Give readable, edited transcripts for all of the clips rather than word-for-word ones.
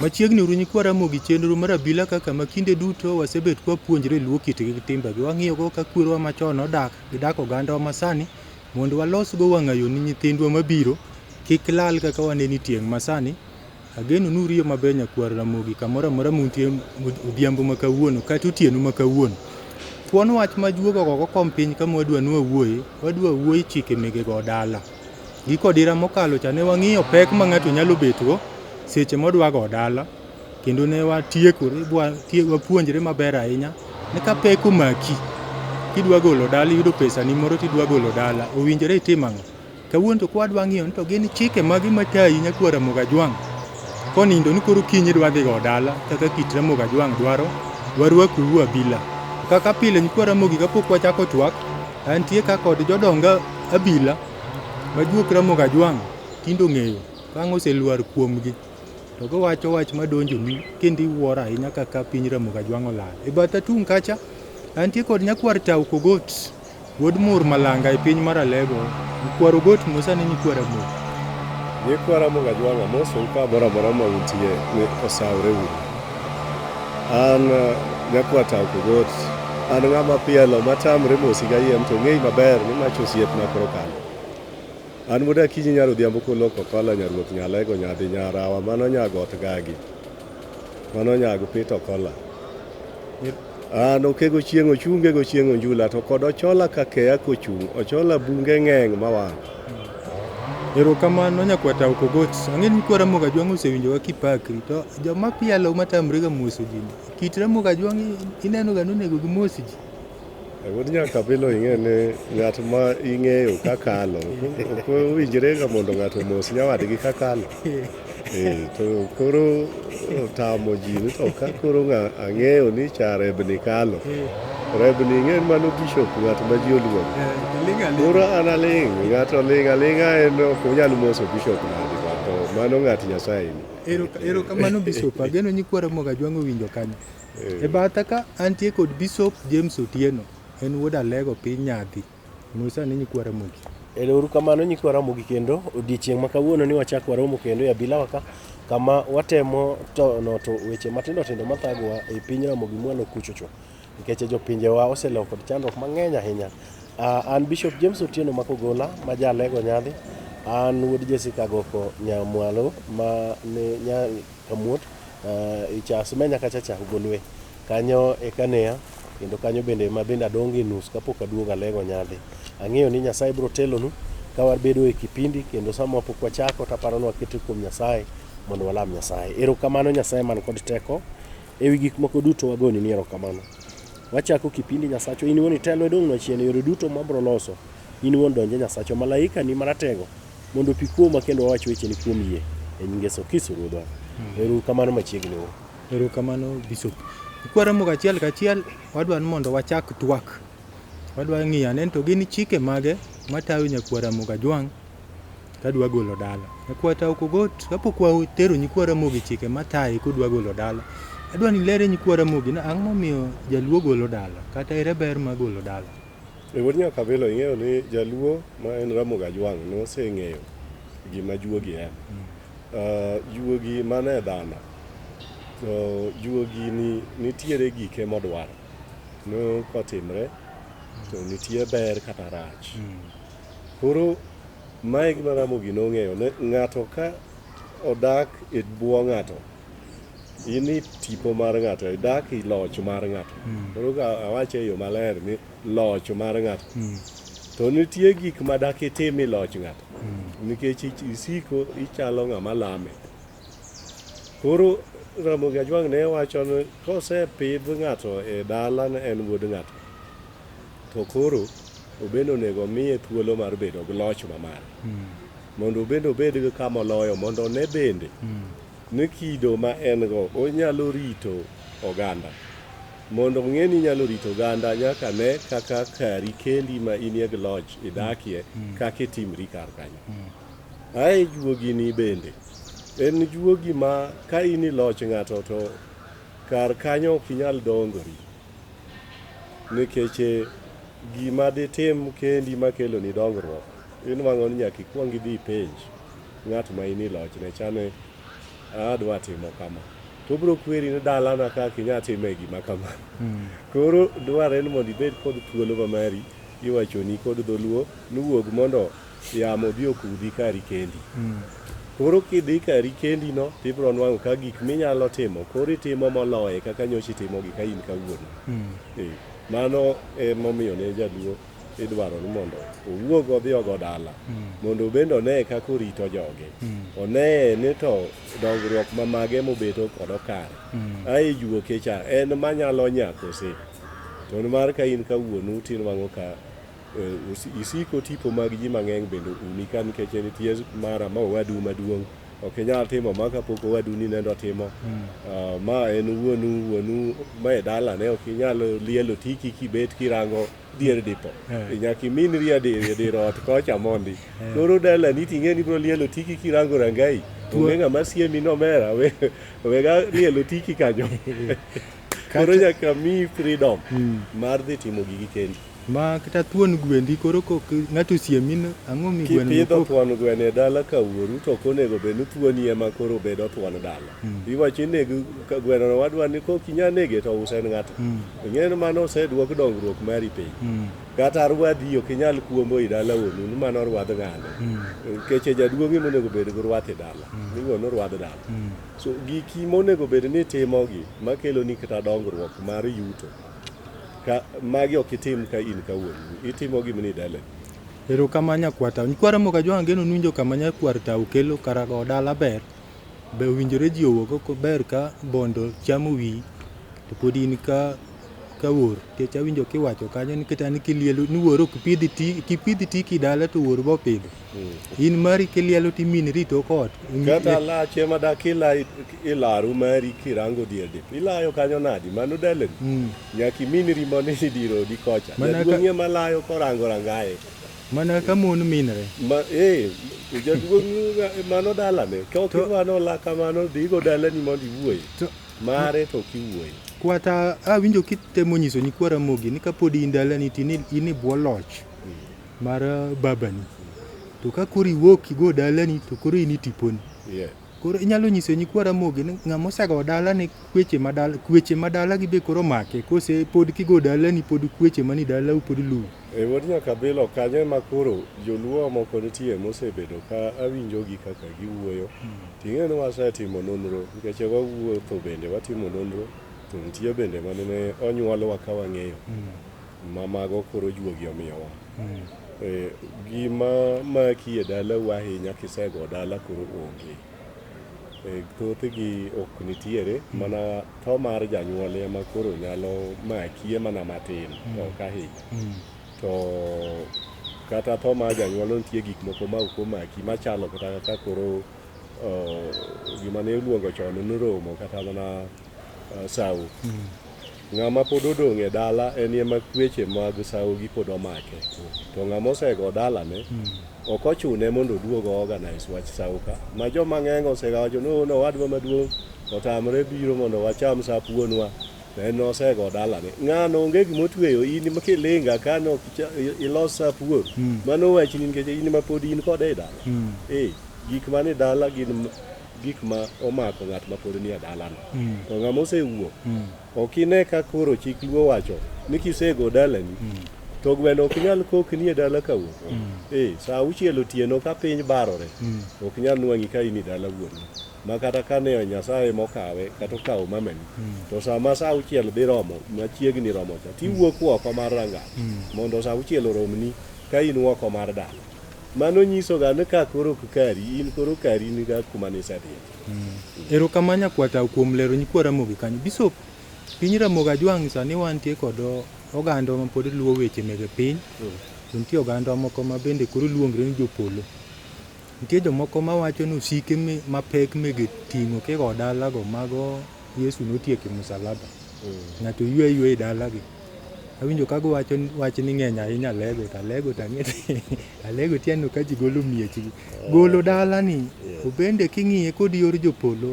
Machiegni uru nyikwa Ramogi chenro mar abila kaka ma kinde duto wasebet kwapuonjre luo kitgi gi timbegi. Wang'iyo go ka kwerewa machon nodak gi dak ogandawa masani mondo walos go wang'ayo ni nyithindwa mabiro kik lal kaka waneno e tieng' masani. Ageno ni uriyo maber nyakwar Ramogi kamoro amora muntie odhiambo ma kawuono kata otieno ma kawuono. Thuon wach ma juogo ogogo kom piny kama wadwa ni wawuoye, wadwa wuoye chike mege go dala. Gi kodira mokalo cha ne wang'iyo pek ma ng'ato nyalo betgo seche modwa go dala kendo ne watiekore wapuonjre maber ahinya ni ka pek omaki kidwa golo dala iyudo pesani moro tidwa golo dala owinjore itim ang'o? Kawuono to kwadwa ng'iyo ni to gin chike mage matayi nyakwar Ramogi Ajwang' konindo ni koro kiny idwa dhi go dala kaka kit Ramogi Ajwang' dwaro warwakou abila. Kaka pile nyikwa Ramogi kapok wachako twak antie ka kod jodong abila ma juok Ramogi Ajwang' tinde ong'eyo ka ang' oselwar kuomgi to giwacho wach madonjoni kendo iwuoro ahinya kaka piny Ramogi Ajwang' olal. E bath atung' kacha antie kod nyakwar Tau Kogot Wuod Mur Malanga e piny mar Alego, Nyikwar Ogot mosa ne nyikwa Ramogi. Nyikwa Ramogi Ajwang' amosou kamoro amora ma untie ni osawre uru. An nyakwar Tau Kogot, an ng'ama pielo matamre mosi kayiem to ng'eyi maber ni mach osiepna koro kalo. An wuod Akinyi nyar Odhiambo Koloko Kola nyaruoth Nyalego nyadhi Nyarawa mano nyagot Gagi. Mano nyag Peter Okola. An okego chieng' ochunge go chieng' onjula to kod ochola kakeya kochung' ochola bunge ng'eng mawang'. Erokamano nyakwar Tau Kogot. Ang'e ni nyikwa Ramogi Ajwang' osewinjo ka kipakri to joma pielo matamre ga moso ji ni. Kit Ramogi Ajwang' ineno ga ni onego gimos ji. Wuod Nyakabilo ing'e ni ng'at ma ing'eyo kakalo ok owinjre ga mondo ng'ato omos nyawadgi kakalo. Eh, to koro otamo ji ni to ka koro ng'a ang'eyo ni cha rebni kalo. Rebni ing'e ni mano bishop ng'at ma ji oluoro. Koro an aling', ng'ato oling' aling'a en ok onyal moso bishop nadi ba to mano ng'at Nyasaye ni. Erokamano Bishop, ageno nyikwa Ramogi Ajwang' owinjo kanyo. E batha ka antie kod Bishop James Otieno, en wuod Alego piny Nyadhi. Musa ni nyikwa Ramogi. Ero kamano nyikwa Ramogi kendo odiechieng' ma kawuono ni wachak waromo kendo e abilawa ka kama watemo to noto weche matindo tindo mathagowa e piny Ramogi mwalo kuchocho nikech jopinjewa oselowo kod chandruok mang'eny ahinya. An Bishop James Otieno Makogola ma ja Alego Nyadhi, an wuod Jessica Goko Nyamwalo ma ne nya Kamuot icha Simenya kacha cha Ugolwe kanyo e Kanea kendo kanyo bende ma bende adonge nus kapok aduogo Alego Nyadhi. Ang'eyo ni Nyasaye biro telonu ka wabedo e kipindi kendo sama pok wachako to aparo ni waketo kuom Nyasaye mondo walam Nyasaye. Erokamano Nyasaye man kod teko ewi gik moko duto wagoni ni erokamano. Wachako kipindi Nyasachwa in iwuon itelo idong'nwa chien e yore duto mwabro loso. In iwuon donje Nyasachwa malaika ni maratego mondo opi kuoma kendo wawach wecheni kuom yie e nying Yesu Kristo Ruodhwa. Ero kamano machiegni u. Erokamano Bishop. Nyikwa Ramogi achiel kachiel wadwa ni mondo wachak twak. Wadwa ng'iyo ane ni to gin chike mage matayo nyakwar Ramogi Ajwang' kadwa golo dala. Nyakwar Tau Kogot kapok watero nyikwa Ramogi chike mataye kodwa golo dala, adwa ni ilere nyikwa Ramogi ni ang'o momiyo jaluo golo dala kata ere ber mar golo dala. E wuod Nyakabilo ing'eyo ni jaluo ma en Ramogi Ajwang' noseng'eyo gima juogi en. Juogi mano e dhano. To juogi ni nitiere gike modwaro. No kotimre to nitie ber kata rach. Koro mae gima Ramogi nong'eyo ni ng'ato ka odak e bwo ng'ato in e tipo mar ng'ato, idak e loch mar ng'ato. Koro ka awache e yo maler ni loch mar ng'ato. To nitie gik ma dak itim e loch ng'ato. Nikech isiko ichalo ng'ama lame. Koro Ramogi Ajwang' ne wacho ni kosepidh ng'ato e dala ne en wuod ng'ato, to koro obende onego omiye thuolo mar bedo gi loch mamare. Mondo obende obed gi kama oloyo mondo one bende ni kido ma en go onyalo rito oganda. Mondo ong'e ni inyalo rito oganda nyaka ne kaka kari kendi ma inie gi loch idakie kaka itimri kar kanyo. Ae juogi ni bende en juogi ma ka in i loch ng'ato to kar kanyo ok inyal dongori nikech gima ditim kendi makeloni dongruok inwang'o ni nyaka ikwong idhi ipenj ng'at ma in i lochne chane Adwa timo kama. To obiro kweri ni dalana ka ok inyal time gima kama. Koro dwarre ni mondo ibed kod thuolo ma mari iwachoni kod dholuo ni wuog mondo yamo obi okudhi kari kendi. Koro kidhi kari kendi no tibiro nwang'o ka gik minyalo timo koro itimo moloye kaka nyocha itimogi ka in kawuono. Mano emomiyo ne jaluo idwaro ni mondo owuog odhi ogo dala mondo obende one kaka orito joge. One ni to dongruok ma mage mobeto kod okare. Ae juoke cha en manyalo nya kose. To nimar ka in kawuonu tinwang'o ka isiko tipo mag ji mang'eny bende umi ka nikech nitie mara ma owadu maduong' ok inyal timo ma kapok owadu ni nendo timo. Ma en wuonu wuonu ma e dalane ok inyal lielo tiki kibet kirango dier dipo. Nyaka iminri e dir ot kocha mondi. Koro dalani ting'e ni ibiro lielo tiki kirango rangai. Onge ng'ama siemi nomera wega lielo tiki kanyo. Koro nyaka miyi freedom mar dhi timo gigi kendi. Ma kata thuon gwendi koro kok ng'ato osiemi ni ang'o mi gweno Kipidho kok thuon gweno e dala ka wuoru to ok onego bed ni thuoni ema koro bedo thuon dala. Iwacho ni neg gweno no wadwa ni kok inyal nege to use ne ng'ato. Ing'e ni mano oseduok dongruok mari piny. Kata rwadhi ok inyal kuombo e dala wuonu ni mano rwadh ng'ane. Nikech jaduong' ema onego bed gi rwath e dala. Iluongo ni rwadh dala. So giki monego bed ni itimogi makeloni kata dongruok mar yuto ka magi ok itim ka in ka wuonu itimogi mana e dalani. Erokamano nyakwar tao. Nyikwa Ramogi Ajwang' ageno nuwinjo kama nyakwar tao kelo kara go dala ber. Be owinjore ji owuog oko ber ka bondo chamo wiyi to pod in ka ka wuor. Nikech awinjo kiwacho kanyo ni kata ni kilielo ni wuor ok pidh ti kipidh tiki dala to wuor bo pidho. In mari kilielo timinri tok ot. Kata lach ema dak ilaru mari kirango dier dip. Ilayo kanyo nadi? Mano dalani. Nyaka iminri mondo idir odi kocha. Jaduong' ema layo korango rangaye. Mana ka mon minre. Ma, jaduong' mano dalane. Ka ok idwa nola kamano, dhigo dalani mondo iwuoye. Mare to ok iwuoye. Kwata awinjo kitemo nyiso nyikwa Ramogi ni kapod in dalani to in e bwo loch mar babani. To ka koro iwuok igo dalani to koro in e tiponi. Koro inyalo nyiso nyikwa Ramogi ni ng'ama osego dalani kweche ma dala kweche ma dalagi be koro make kose pod kigo dalani pod kweche mani dalau pod luwi. E wuod Nyakabilo kanyo ema koro joluo moko nitie mosebedo ka awinjogi kaka giwuoyo. Ting'e ni wasetimo nonro nikech wawuotho bende watimo nonro to nitie bende manene onyuolwa ka wang'eyo ma mago koro juogi omiyowa. Gima maki e dalau ahinya kisego dala koro onge. Thothgi ok nitiere mana tho mar janyuol ema koro nyalo makie mana matin to ok ahinya. To kata tho mar janyuol nitie gik moko ma ok omaki machalo kata kaka koro gima ne iluongo chon ni romo kata mana sawo. Ng'ama pod odong' e dala en ema kweche mag sawo gi pod omake. To ng'ama osego dalane ok ochune mondo oduog organize wach sawo ka. Ma joma ng'eny osewacho ni owadwa maduong' otamre biro mondo wacham sap wuonwa. To en nosego dalane. Ng'ano onge gimotweyo in kilinga ka nok ilos sap wuoru. Mano wachni nikech in ma pod in kode e dala. Gik mane dala gin gik ma omako ng'at ma pod nie dalano. To ng'ama osewuok ok ine ka koro chik luo wacho ni kisego dalani to gweno ok nyal kokni e dala kawuono. Sa auchiel otieno ka piny barore ok nyal nwang'i ka in e dala wuonu. Ma kata ka ne Nyasaye mokawe kata okawo mamani to sama sa auchiel dhi romo machiegni romo cha tiwuok oko mar rangach mondo sa auchiel oromni ka in oko mar dala. Mano nyiso ga ni ka koro ok kari in koro kari ni ga kuma nisedhiye. Erokamano nyakwata kuom lero nyikwa Ramogi kanyo. Bishop, piny Ramogi Ajwang' sani wantie kod oganda ma pod luwo weche mege piny. To nitie oganda moko ma bende koro luongre ni jopolo. Nitie jomoko mawacho ni osike mapek mege ting'o kigo dalago mago Yesu notieko e musalaba. Ng'ato ywe ywe e dalagi. Awinjo ka giwacho wach ni ng'eny ahinya alego to alego to ang'e alego tianeno ka ji golo miechgi. Golo dalani obende king'iye kod yor jopolo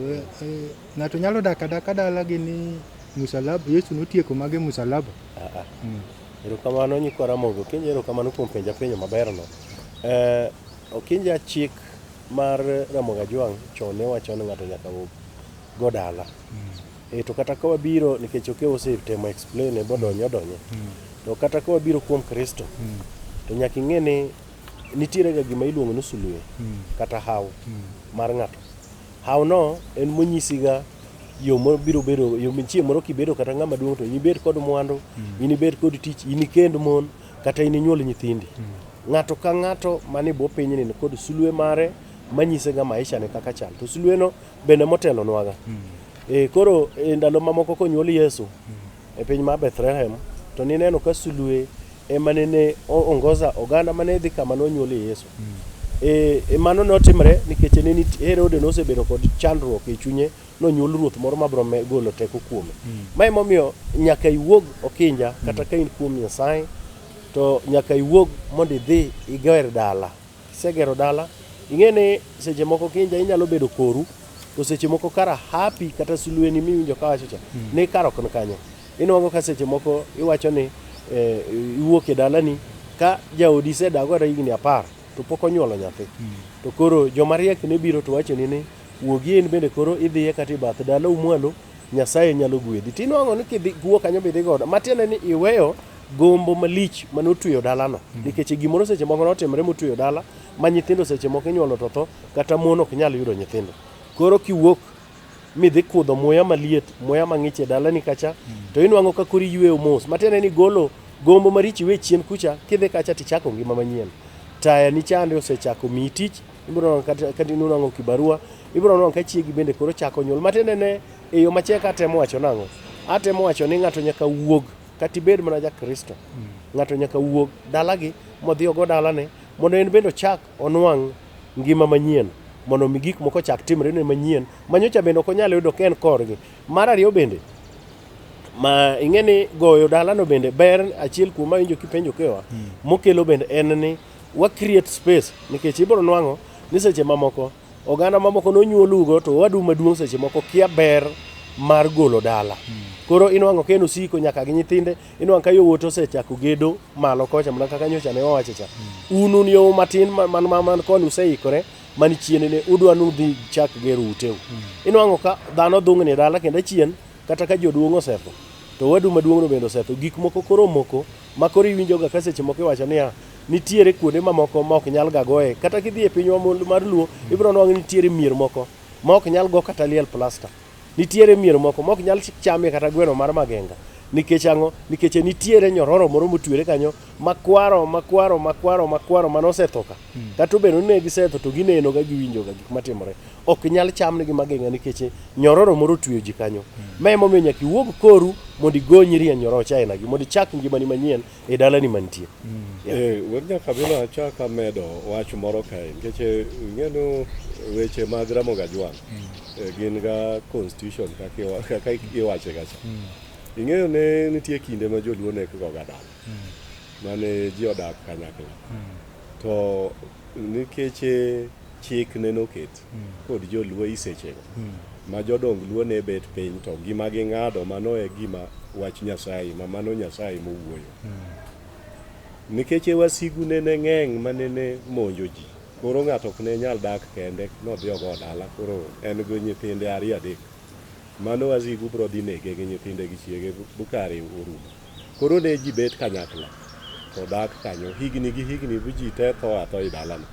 ng'ato nyalo dak adaka dalagi ni musalaba Yesu notieko mage musalaba. Erokamano nyikwa Ramogi Okinja, erokamano kuom penja penjo maberno. Okinja chik mar Ramogi Ajwang' chon ne wacho ni ng'ato nyaka go dala. E, to kata ka wabiro nikech Okewo osetemo explain bodonyo odonye. To kata ka wabiro kuom Kristo, to nyaka ing'e ni nitiere ga gima iluongo ni sulwe kata haw mar ng'ato. Haw no en monyisiga yo mobiro bedo yo chieng' moro kibedo kata ng'ama duong' to inibed kod mwandu, inibed kod tich, inikend mon kata ininyuol nyithindi. Ng'ato ka ng'ato manie bwo pinyni ni kod sulwe mare manyise ga maisha ne kaka chal. To sulwe no bende motelonwaga. E, koro e ndalo mamoko konyuol Yesu e piny mar Bethlehem to nineno ka sulwe ema nene ongoza oganda mane dhi kama nonyuolie Yesu. E, mano notimre nikech ne Herode nosebedo kod chandruok e chunye nonyuol ruoth moro mabiro golo teko kuome. Ma emomiyo nyaka iwuog okinja kata ka in kuom Nyasaye to nyaka iwuog mondo idhi iger dala. Kisegero dala, ing'e ni seche moko kinja inyalo bedo koru to seche moko kara happy kata sulweni miwinjo kawacho cha ni kara ok ni kanyo. Inwang'o ka seche moko iwacho ni iwuok e dalani ka jaodi isedak kata higni 10 to pok onyuolo nyathi. To koro joma riek ne biro to wachoni ni wuogi in bende koro idhiye kata e bath dalau mwalo Nyasaye nyalo gwedhi. Tinwang'o ni kidhi wuok kanyo bidhi godo matiende ni iweyo gombo malich manotweyo dalano. Nikech gimoro seche moko notimre motweyo dala ma nyithindo seche moko inyuolo to tho kata mon ok nyal yudo nyithindo. Koro kiwuok midhi kudho muya maliet, muya mang'ich e dalani kacha, to inwang'o ka koro iyweyo mos. Matiende ni golo gombo maricho iwe chien kucha, kidhi kacha tichako ngima manyien. Taya ni chande osechako miyi tich, ibiro nwang'o kata inwang'o kibarua, ibiro nwang'o ka chiegi bende koro chako nyuol. Matiende ne e yo machiek atemo wacho nang'o? Atemo wacho ni ng'ato nyaka wuog kata ibed mana ja Kristo. Ng'ato nyaka wuog dalagi modhi ogo dalane mondo en bende ochak onwang' ngima manyien mondo mi gik moko ochak timre ne manyien ma nyocha bende ok onyal yudo ka en korgi. Mar ariyo bende ma ing'e ni goyo dalano bende ber achiel kuom awinjo kipenjo kewa mokelo bende en ni wa create space nikech ibiro nwang'o ni seche mamoko oganda mamoko nonyuolugo to owadu maduong' seche moko kia ber mar golo dala. Koro inwang'o ka en osiko nyaka gi nyithinde, inwang'o ka yowuote osechako gedo malo kocha mana kaka nyocha ne wawacho cha. Un un yowu matin man koni useikore man chien ne udwa nudhi chak gero uteu. Inwang'o ka dhano dhung'ni e dala kendo achien kata ka joduong' osetho to owadu maduong' no bende osetho gik moko koro omoko ma koro iwinjo ga ka seche moko iwacho niya nitiere kuonde mamoko ma ok nyal ga goye kata kidhi e pinywa mar Luo ibiro nwang'o ni nitiere mier moko ma ok nyal go kata liel plasta. Nitiere mier moko ma ok nyal chamie kata gweno mar magenga. Nikech ang'o? Nikech nitiere nyororo moro motwere kanyo makwaro makwaro makwaro makwaro manosetho ka. Kata obedo ni ne gisetho to gineno ga giwinjo ga gik matimore. Ok nyal chamnegi magenga nikech nyororo moro otweyo ji kanyo. Ma emomiyo nyaka iwuog koru mondo igonyri e nyoroche ainagi mondo ichak ngimani manyien e dalani mantie. Yeah. Wuod Nyakabila achak amedo wach moro kae nikech ing'e ni weche mag Ramogi Ajwang' gin ga constitution kaka iwache ga cha. Ing'eyo ne nitie kinde ma joluo ne goga dala mane ji odak kanyakla. To nikech chik ne noket kod joluo i sechego ma jodong luo ne bet piny to gima ging'ado mano e gima wach Nyasaye ma mano Nyasaye mowuoyo. Nikech wasigu nene ng'eny manene monjo ji. Koro ng'ato ok ne nyal dak kende nodhi ogo dala koro en gi nyithinde ariyo adek. Mano wasigu biro dhi nege gi nyithinde gi chiege bukare orumo. Koro ne ji bet kanyakla to dak kanyo higni gi higni bu ji te tho atho e dalano.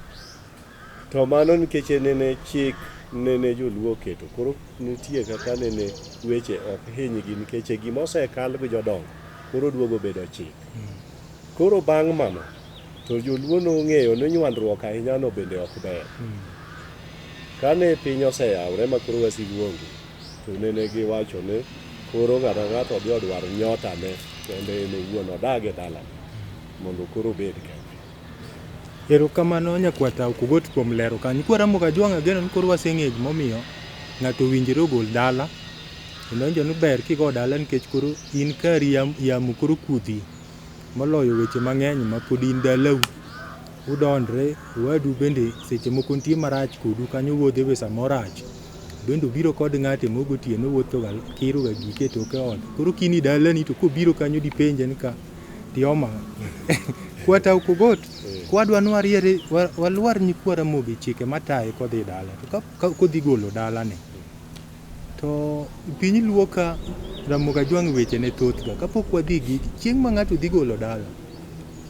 To mano nikech nene chik nene joluo oketo koro nitie kaka nene weche ok hinygi nikech gima osekal gi jodongo koro duogo bedo chik. Koro bang' mano to joluo nong'eyo ni nywandruok ahinya no bende ok ber. Kane piny oseyawre ma koro wasigu onge to nene giwacho ni koro ng'ato ang'ato odhi odwar nyota ne kende en owuon odag e dalane mondo koro obed kende. Erokamano nyakwata Okogot kuom lero kanyo. Kwa Ramogi Ajwang' ageno ni koro waseng'eyo gimomiyo ng'ato owinjore ogol dala. Kendo awinjo ni ber kigo dala nikech koro in kari yamo koro kudhi moloyo weche mang'eny ma pod in dalau. Udondre, owadu bende seche moko nitie marach kodu kanyo wuodhe be samoro rach. Bende obiro kod ng'ate mo gotieno wuotho ga kiro ga gike e toke ot. Koro kini dalani to kobiro kanyo dipenje ni ka Tioma. Kwata Okogot, kwadwa ni wariere walwar nyikwa Ramogi chike mataye kodhi dala. To ka kodhi golo dala ni to piny Luo ka Ramogi Ajwang' weche ne thoth ga. Kapok wadhi gi chieng' ma ng'ato dhi golo dala,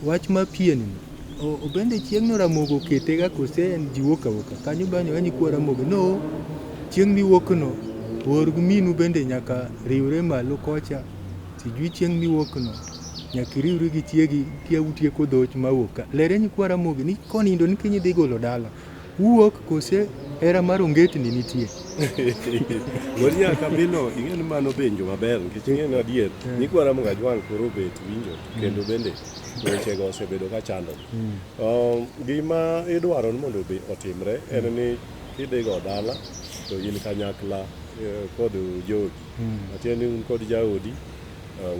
wach ma pien ni obende chieng' no Ramogi okete ga kose en ji wuok awuoka. Kanyo banyo nyikwa Ramogi no chieng' miwuok no wuor gi minu bende nyaka riwre malo kocha. Sijui chieng' miwuok no nyaka iriwri gi chiegi kia utieko dhoch mawuok ka. Lere nyikwa Ramogi ni konindo ni kiny idhi golo dala. Uwuok kose hera mar ongetni nitie? Wuod Nyakabilo, ing'e ni mano penjo maber nikech ing'e ni adier nyikwa Ramogi Ajwang' koro obet winjo kendo bende wechego osebedo ka chandogi. Gima idwaro ni mondo otimre en ni kidhi go dala to in kanyakla kod joodi. Matiende ni un kod jaodi,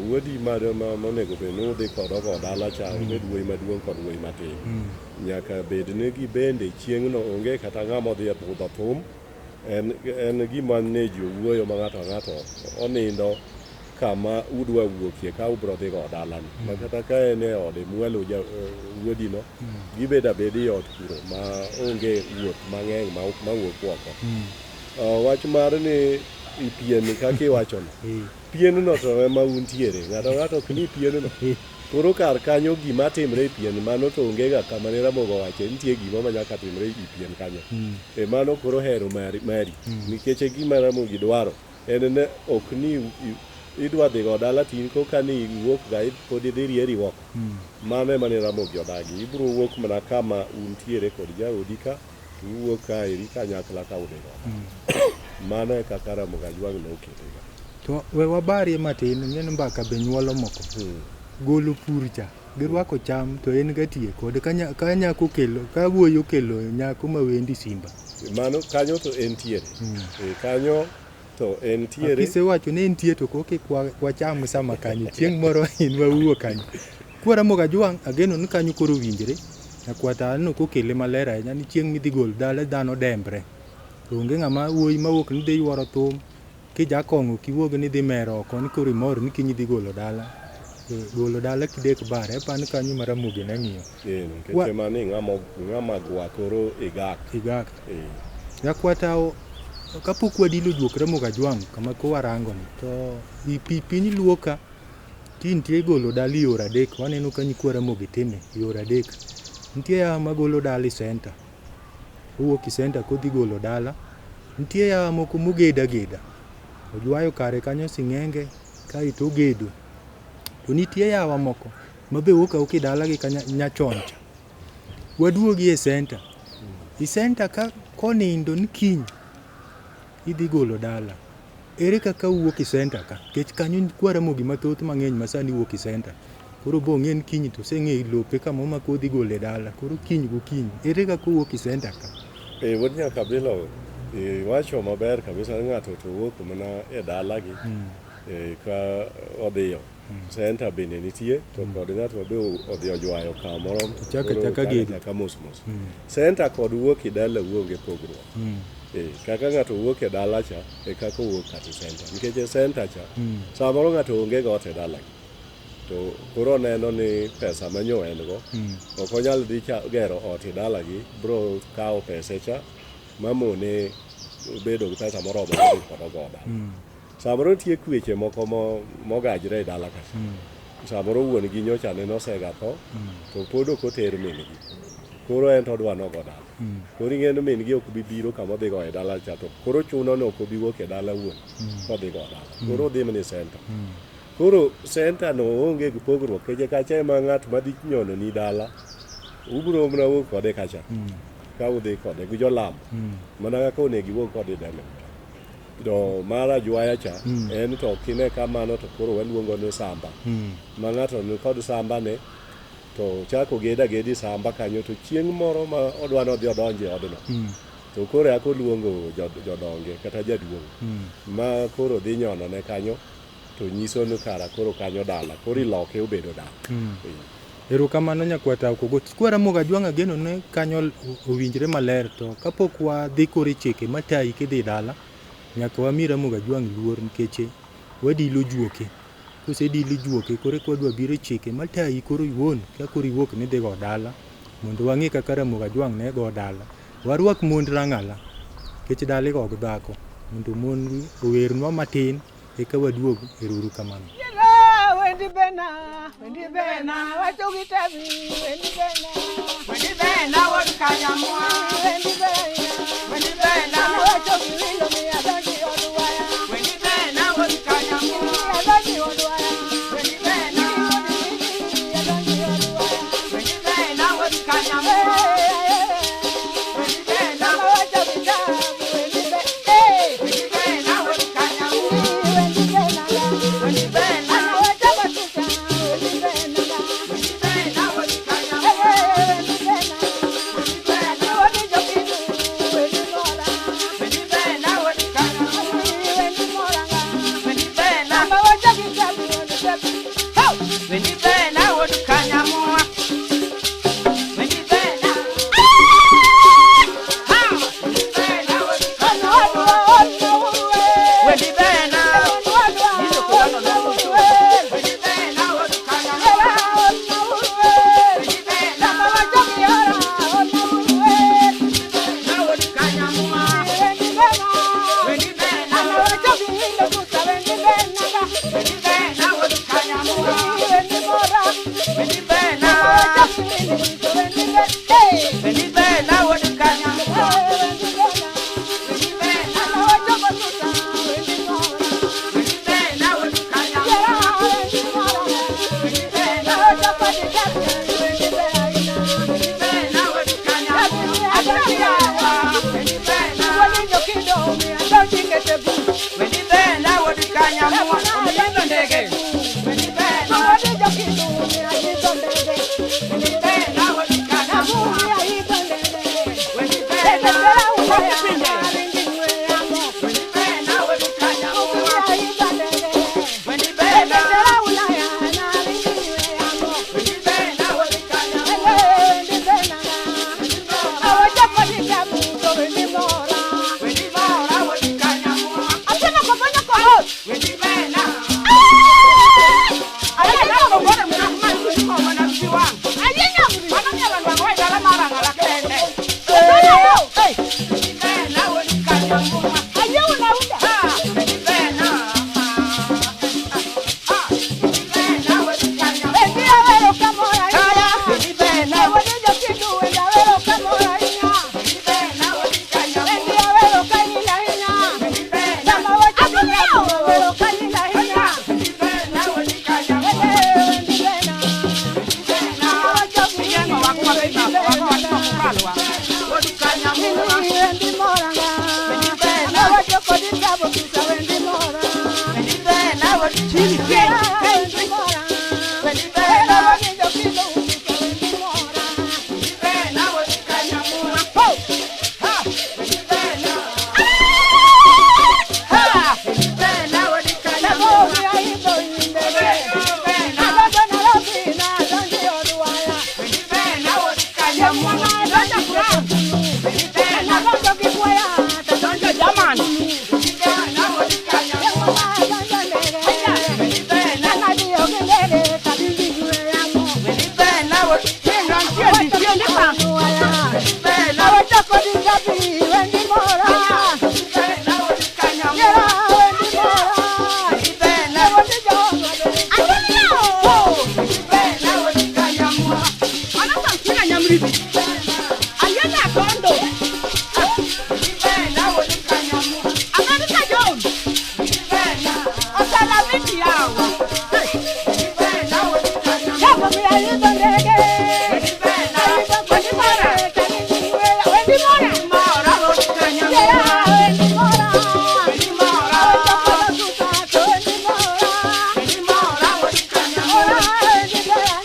wuodi monego bed ni udhi kod ogo dala cha, obed wuoyi maduong' kod wuoyi matin. Nyaka bed ni gibende chieng'no onge kata ng'ama odhi e budho thum. En gima ne ji owuoyo ma ng'ato ang'ato onindo kama udwa wuokie ka ubro dhi go dalani. Ma kata ka en e ode mwalo wuodino, gibedo abeda e ot kuro ma onge wuoth mang'eny mawuok oko. Wach mar ni pien kaka iwachono, pienno to ema untiere, ng'ato ang'ato ok ni pienno. Koro kar kanyo gima timre e pien mano to onge ga kama ne Ramogi owache nitie gima ma nyaka timre e pien kanyo. E mano koro hero mari nikech e gima Ramogi dwaro en ne ok ni idwa dhi go dala tin koka ni iwuok ga pod idhi rieri oko. Mano ema ne Ramogi odagi. Ibiro wuok mana kama untiere kod jaodi ka to uwuok ka eri kanyakla ka udhi go. Mano e kaka Ramogi Ajwang' nokete ga. To we wabarie matin, ing'e ni mbaka be nyuolo moko. Golo pur cha, girwako cham to en ga tie kod ka nyako okelo, ka wuoyi okelo nyako ma wendi simba. Mano kanyo to entiere. Kanyo to entiere. Kisewacho ni entie to koki wacham sama kanyo, chieng' moro in wawuo kanyo. Kwa Ramogi Ajwang' ageno ni kanyo koro winjre. Nyakwata aneno kokele maler ahinya ni chieng' midhi gol dala dhano dembre. To onge ng'ama wuoyi mawuok ni dhi yuoro thum, kijakong'o kiwuog ni dhi mero oko ni koro imor ni kiny idhi golo dala. Golo dala kidek bare, apani kanyo ma Ramogi ne ng'iyo. Nikech mano ng'ama gwa koro igak. Igak. Nyakwata kapok wadilo juok Ramogi Ajwang' kama ko warango ni to piny Luo ka ti nitie golo dala yore adek, waneno ka nyikwa Ramogi time yore adek. Nitie yawa magolo dala e center, owuok e center kodhi golo dala. Nitie yawa moko mogedo ageda, ojwayo kare kanyo sing'enge kaeto ogedo. To nitie yawa moko mabe wuok awuoka e dalagi ka nyachon cha. Waduogi e center. E center ka konindo ni kiny idhi golo dala. Ere kaka wuok e center ka? Nikech kanyo nyikwa Ramogi mathoth mang'eny ma sani wuok e center. Koro bo ng'e ni kiny to oseng'e lope kamoro ma kodhi gole dala. Koro kiny gokinyi, ere kaka owuok e center ka? Wuod Nyakabilo, iwacho maber kabisa ni ng'ato to wuok mana e dalagi ka odhiyo. Center bende nitie to kod ng'at ma be odhi ojwayo kamoro chaka gedo. Chaka mos mos. Center kod wuok e dala onge pogruok. Kaka ng'ato wuok e dala cha e kaka owuok kata e center. Nikech e center cha samoro ng'ato onge got e dalagi. To koro oneno ni pesa manyo en go ok onyal dhi gero ot e dalagi, bro kawo pese cha mamone bedo gi pesa moromo dhi kod ogo dala. Samoro nitie kweche moko mogajre e dala kacha. Samoro wuon gi nyocha ne nosega tho, to pod ok oter min gi. Koro en to odwa nogo dala. Koro ing'e ni min gi ok bi biro kama odhi goye dala cha, to koro chuno ni ok obi wuok e dala wuon kodhi go dala. Koro odhi mana e center. Koro center no onge gi pogruok nikech kacha ema ng'at madhi nyono ni dala ubiro mana wuok kode kacha. Ka udhi kode gi jolamo. Mana kaka onego iwuog kode e dala. To mar ajwaya cha en to kine kamano to koro waluongo ni samba. Ma ng'ato ni kod samba ne to chako gedo ageda samba kanyo to chieng' moro ma odwa ni odhi odonj e odno. To koro eka oluongo jodonge kata jaduong' ma koro dhi nyono ne kanyo to nyiso ni kara koro kanyo dala koro iloke obedo dala. Erokamano Nyakwata Okogot. Kwa Ramogi Ajwang' ageno ni kanyo owinjre maler to kapok wadhi koro e chike matayi kidhi dala, nyaka wami Ramogi Ajwang' luor nikech wadilo juoke. Kosedili juoke koro eka wadwa biro e chike matayi koro iwuon ka koro iwuok ni idhi go dala mondo wang'e kaka Ramogi Ajwang' ne go dala. Warwak mond Rang'ala nikech dala igo gi dhako mondo mon owernwa matin eka waduog. Ero uru kamano. Wendi bena, wendi bena, wacho gi tabi, wendi bena. Wendi bena wuod Kanyamwa. Wendi bena, Wendi bena. Wacho gi wilo mi adonji od waya. Wendi bena wuod Kanyamwa. Mi adonji od waya. Wendi bena. Mi adonji od waya. Wendi bena wuod Kanyamwa. Wendi bena. Wacho gi tabi, wendi bena. Hey! Wendi bena wuod Kanyamwa. Wendi bena. Wendi bena. Wacho batuta, wendi bena. Wendi bena wuod Kanyamwa. Hey, wendi bena. Wendi bena. Wendi jokidu, wendi mora. Wendi bena wuod Kanyamwa. Wendi mora. Wendi bena. Mama wacho gi tabi, wendi tabi. Ho! Wendi bena wuod Kanyamwa. Wendi bena. Ha! Wendi bena wuod Kanyamwa. Wendi bena. Wendi bena wuod Kanyamwa. Wendi bena. Na wuod Kanyamwa. Wendi bena. Wendi bena wuod Kanyamwa. Wendi bena. Wendi bena wuod Kanyamwa. Wendi bena. Wendi bena wuod Kanyamwa. Wendi bena. Wendi bena wuod Kanyamwa. Wendi bena. Wendi bena wuod Kanyamwa. Omiyo ndege. Wendi bena. Wendi bena wuod Kanyamwa. Wendi bena. Wendi bena wuod Kanyamwa. Wendi bena. Wendi bena wuod Kanyamwa. Wendi mora wuod Kanyamwa. Wendi bena. Wendi bena wuod Kanyamwa. Wendi bena. Wendi bena wuod Kanyamwa. Wendi bena. Wendi bena wuod Kanyamwa. Wendi bena. Wendi bena wuod Kanyamwa. Wendi bena. Wuod Kanyamwa. Wendi bena. Wendi bena wuod Wendi bena. Wendi bena wuod Kanyamwa. Ha! Wendi bena. Ha! Wendi bena wuod Kanyamwa. Wendi bena. Wendi bena wuod Kanyamwa. Wendi bena. Wendi bena wuod Kanyamwa. Wendi bena. Wendi bena wuod Wendi bena. Wendi bena wuod Kanyamwa. Wendi bena. Wendi bena wuod Kanyamwa. Wendi bena wuod Kanyamwa. Wendi bena. Wendi bena wuod Kanyamwa. Wendi bena. Wendi mora wuod Kanyamwa. Wendi mora. Wendi mora wuod Kanyamwa. Wendi mora.